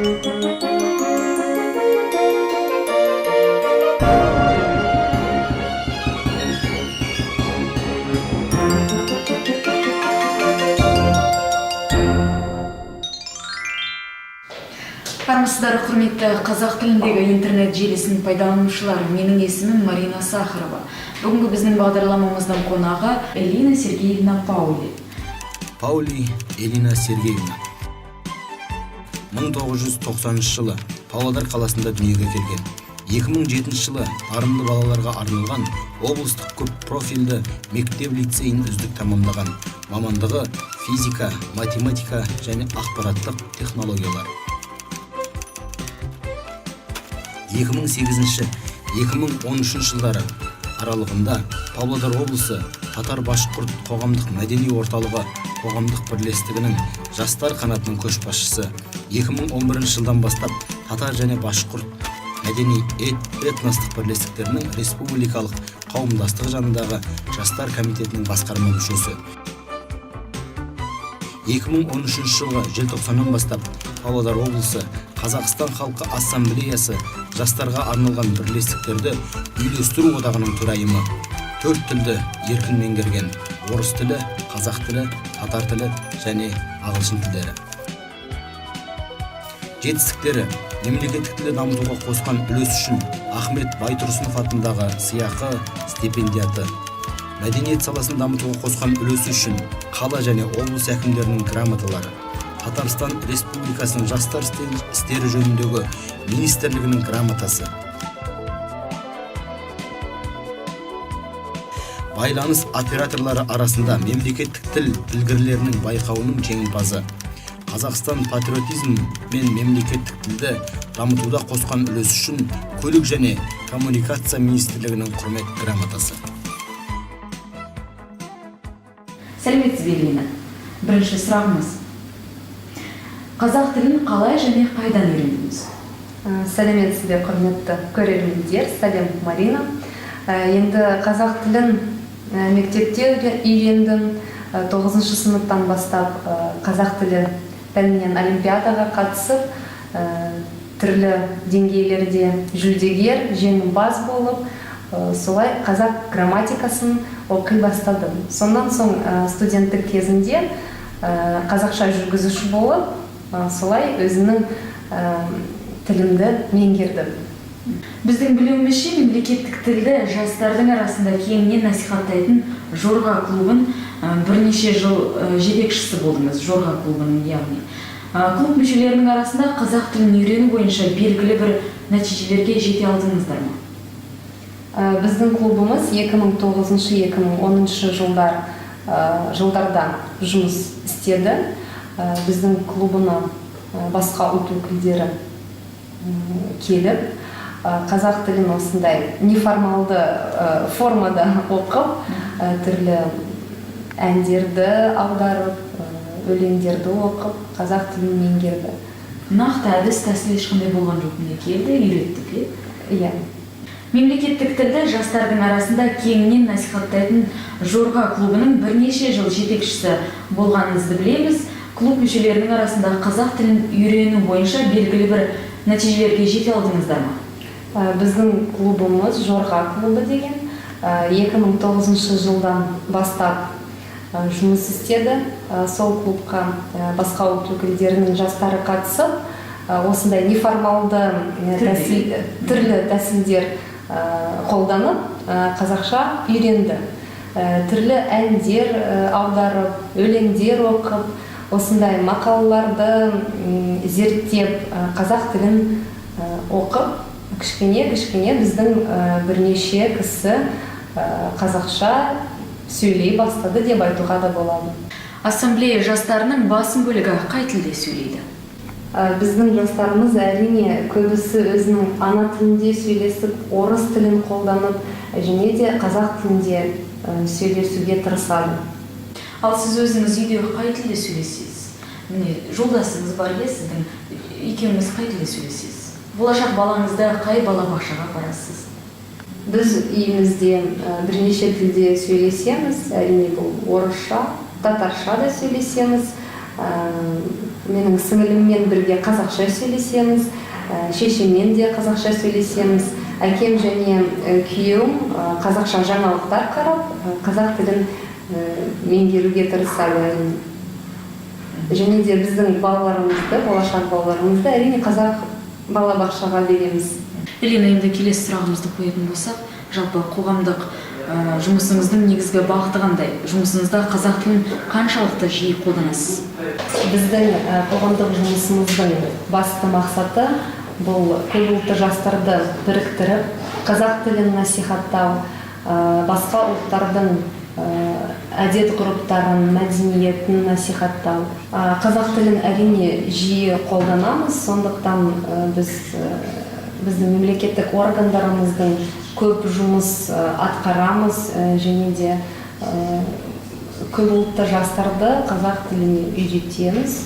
Армысыздар, құрметті қазақ тіліндегі интернет желісін пайдаланушылар! Менің есімім Марина Сахарова. Бүгінгі біздің бағдарламамыздың қонағы Элина Сергеевна Паули. Паули Элина Сергеевна 1990 жылы Павлодар қаласында дүниеге келген. 2007 жылы дарынды балаларға арналған облыстық көп профильді мектеп лицейін үздік тамамдаған. Мамандығы физика, математика және ақпараттық технологиялар. 2008-2013 жылдары аралығында Павлодар облысы татар башқұрт қоғамдық мәдени орталығы қоғамдық бірлестігінің жастар қанатының көшбасшысы. 2011 жылдан бастап татар және башқұрт мәдени этностық бірлестіктерінің республикалық қауымдастығы жанындағы жастар комитетінің басқарма мүшесі. 2013 жылғы желтоқсаннан бастап Павлодар облысы Қазақстан халқы Ассамблеясы жастарға арналған бірлестіктерді үйлестіру одағының төрайымы. Төрт тілді еркін меңгерген: орыс тілі, қазақ тілі, татар тілі және ағылшын тілдері. Жетістіктері: мемлекеттік тілді дамытуға қосқан үлесі үшін Ахмет Байтұрсынов атындағы сыйақы стипендиаты, мәдениет саласын дамытуға қосқан үлесі үшін қала және облыс әкімдерінің грамоталары, Татарстан Республикасының жастар істері жөніндегі министрлігінің грамотасы, байланыс операторлары арасында мемлекеттік тіл білгірлерінің байқауының жеңімпазы, Қазақстан патриотизм мен мемлекеттік тілді дамытуда қосқан үлесі үшін Көлік және коммуникация министрлігінің құрмет грамотасы. Сәлеметсіз бе, Элина! Бірінші сұрағымыз: қазақ тілін қалай және қайдан үйрендіңіз? Сәлеметсіз бе, құрметті көрермендер! Сәлем, Марина! Енді қазақ тілін мектепте үйрендім. Тоғызыншы сыныптан бастап қазақ тілі пәнінен олимпиадаға қатысып, түрлі деңгейлерде жүлдегер, жеңімпаз болып, солай қазақ грамматикасын оқи бастадым. Сондан соң студенттік кезімде қазақша жүргізуші болып, солай өзімнің тілімді меңгердім. Біздің білуімізше, мемлекеттік тілді жастардың арасында кеңінен насихаттайтын «Жорға» клубын бірнеше жыл жетекшісі болдыңыз, «Жорға» клубының, яғни. Клуб мүшелерінің арасында қазақ тілін үйрену бойынша белгілі бір нәтижелерге жете алдыңыздар ма? Біздің клубымыз 2009-2010 жылдарда жұмыс істеді. Біздің клубына басқа ұлт өкілдері келіп, қазақ тілін осындай неформалды формада оқып, түрлі әндерді аударып, өлеңдерді оқып, қазақ тілін меңгерді. Нақты әдіс тәсіл ешқандай болған жоқ, міне, келді, үйреттік, иә? Иә. Мемлекеттік тілді жастардың арасында кеңінен насихаттайтын «Жорға» клубының бірнеше жыл жетекшісі болғаныңызды білеміз. Клуб мүшелерінің арасында қазақ тілін үйрену бойынша белгілі бір нәтижелерге жете алдыңыздар ма? Біздің клубымыз «Жорға» клубы деген 2009 жылдан бастап жұмыс істеді. Сол клубқа басқа ұлт өкілдерінің жастары қатысып, осындай неформалды түрлі тәсілдер қолданып, қазақша үйренді. Түрлі әндер аударып, өлеңдер оқып, осындай мақалаларды зерттеп, қазақ тілін оқып, кішкене кішкене біздің бірнеше кісі қазақша сөйлей бастады деп айтуға да болады. Ассамблея жастарының басым бөлігі қай тілде сөйлейді? Біздің жастарымыз, әрине, көбісі өзінің ана тілінде сөйлесіп, орыс тілін қолданып және де қазақ тілінде сөйлесуге тырысады. Ал сіз өзіңіз үйде қай тілде сөйлесесіз? Міне, жолдасыңыз бар, иә, сіздің? Екеуіңіз қай тілде сөйлесесіз? Болашақ балаңызды қай балабақшаға апарасыз? Біз үйімізде бірнеше тілде сөйлесеміз. Әрине, бұл орысша, татарша да сөйлесеміз. Менің сіңіліммен бірге қазақша сөйлесеміз, шешеммен де қазақша сөйлесеміз. Әкем және күйеуім қазақша жаңалықтар қарап, қазақ тілін меңгеруге тырысады, әрине. Және де біздің балаларымызды, болашақ балаларымызды, әрине, қазақ балабақшаға береміз. Элина, енді келесі сұрағымызды қоятын болсақ, жалпы қоғамдық жұмысыңыздың негізгі бағыты қандай? Жұмысыңызда қазақ тілін қаншалықты жиі қолданасыз? Біздің қоғамдық жұмысымыздың басты мақсаты — бұл көпұлтты жастарды біріктіріп, қазақ тілін насихаттау, басқа ұлттардың әдет ғұрыптарын, мәдениетін насихаттау. Қазақ тілін, әрине, жиі қолданамыз, сондықтан біз біздің мемлекеттік органдарымыздың көп жұмыс атқарамыз және де көпұлтты жастарды қазақ тіліне үйретеміз.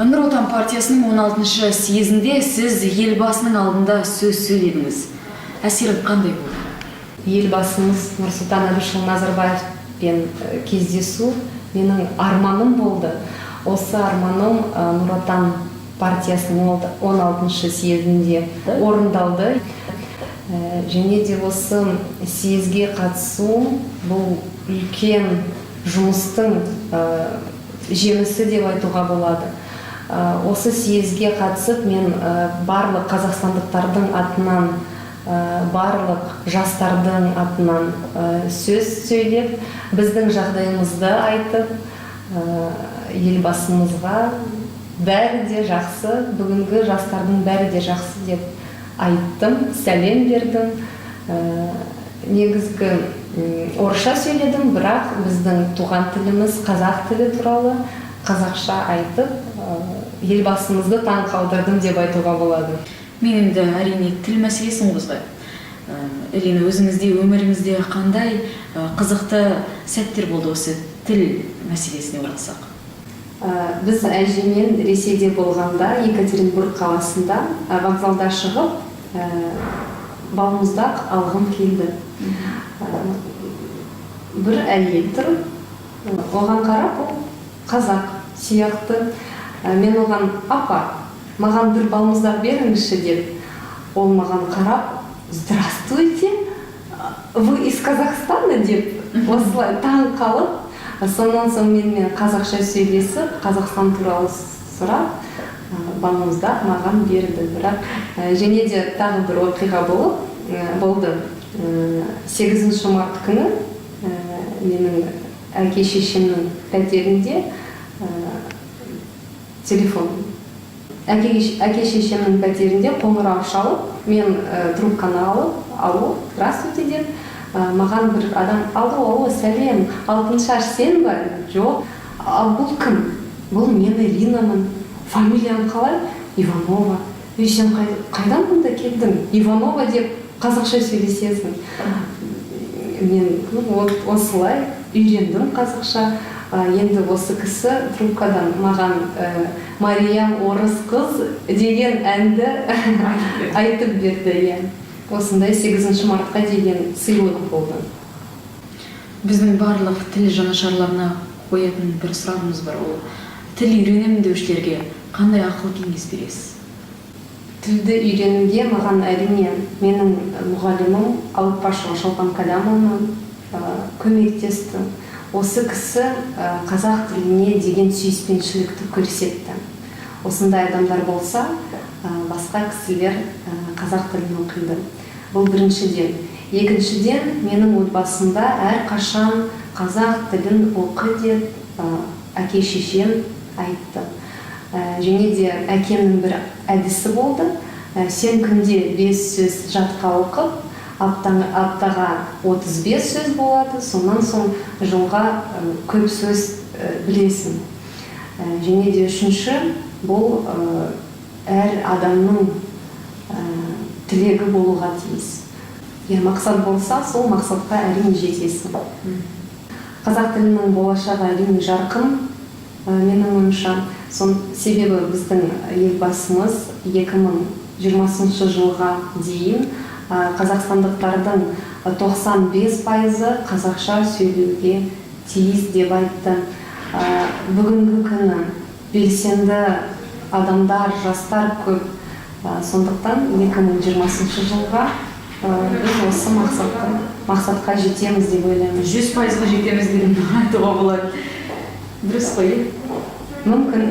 Нұр Отан партиясының 16 съезінде сіз Елбасының алдында сөз сөйледіңіз. Әсері қандай болды? Елбасымыз Нұрсұлтан Әбішұлы Назарбаевпен кездесу менің арманым болды. Осы арманым Нұр Отан партиясының 16 съезінде орындалды. Және де осы съезге қатысу — бұл үлкен жұмыстың жемісі деп айтуға болады. Осы съезге қатысып, мен барлық қазақстандықтардың атынан, барлық жастардың атынан сөз сөйлеп, біздің жағдайымызды айтып, Елбасымызға бәрі де жақсы, бүгінгі жастардың бәрі де жақсы деп айттым, сәлем бердім. Негізгі орысша сөйледім, бірақ біздің туған тіліміз қазақ тілі туралы қазақша айтып, Елбасымызды таң қалдырдым деп айтуға болады. Мен енді, әрине, тіл мәселесін қозғаймын. Элина, өзіңізде, өміріңізде қандай қызықты сәттер болды, осы тіл мәселесіне оралсақ? Біз әжеммен Ресейде болғанда, Екатеринбург қаласында, вокзалда шығып, балмұздақ алғым келді. Бір әйел тұр, оған қарап, ол қазақ сияқты. Мен оған: «Апа, маған бір балмұздақ беріңізші», — деп. Ол маған қарап: «Здравствуйте, вы из Казахстана?» — деп осылай таң қалып, сонан соң менімен қазақша сөйлесіп, Қазақстан туралы сұрап, балмұздақ маған берді. Бірақ және де тағы бір оқиға болды. 8 март күні менің әке шешемнің пәтерінде телефон, әке шешемнің пәтерінде қоңырау шалып, мен трубканы алып: «Алло, здравствуйте», — деп, маған бір адам: «Алло, алло, сәлем, Алтыншаш сен ба?» «Жоқ, ал бұл кім?» «Бұл мен, Элинамын». «Фамилияң қалай?» «Иванова». «Ей, сен қайдан мұнда келдің, Иванова деп қазақша сөйлесесің?» Мен, ну, вот осылай үйрендім қазақша. Енді осы кісі трубкадан маған «Мариям орыс қыз» деген әнді айтып берді, иә. Осындай 8 мартқа деген сыйлық болды. Біздің барлық тіл жанашырларына қоятын бір сұрағымыз бар. Ол тіл үйренемін деушілерге қандай ақыл кеңес бересіз? Тілді үйренуге маған, әрине, менің мұғалімім Алыпбашева Шолпан Калямовна көмектесті. Осы кісі қазақ тіліне деген сүйіспеншілікті көрсетті. Осындай адамдар болса, басқа кісілер қазақ тілін оқиды. Бұл біріншіден. Екіншіден, менің отбасымда әрқашан қазақ тілін оқы деп әке шешем айтты. Және де әкемнің бір әдісі болды: сен күнде бес сөз жатқа оқып, аптаға 35 сөз болады, сонан соң жылға көп сөз білесің. Және де үшінші, бұл әр адамның тілегі болуға тиіс. Иә, мақсат болса, сол мақсатқа, әрине, жетесің. Қазақ тілінің болашағы, әрине, жарқын, менің ойымша. Себебі біздің Елбасымыз 2020 жылға дейін қазақстандықтардың 95%-ы қазақша сөйлеуге тиіс деп айтты. Бүгінгі күні Белсенді адамдар, жастар көп. Сондықтан 2020 жылға біз осы мақсатқа жетеміз деп ойлаймын. 100%-ға жетеміз деп айтуға болады, дұрыс қой, иә? Мүмкін.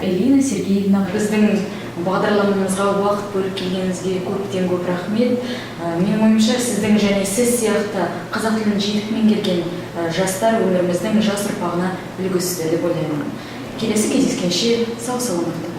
Элина Сергеевна, біздің бағдарламамызға уақыт бөліп келгеніңізге көптен көп рахмет. Менің ойымша, сіздің және сіз сияқты қазақ тілін жетік меңгерген жастар өміріміздің жас ұрпағына үлгісіздер деп ойлаймын. Келесі кездескенше сау саламатта.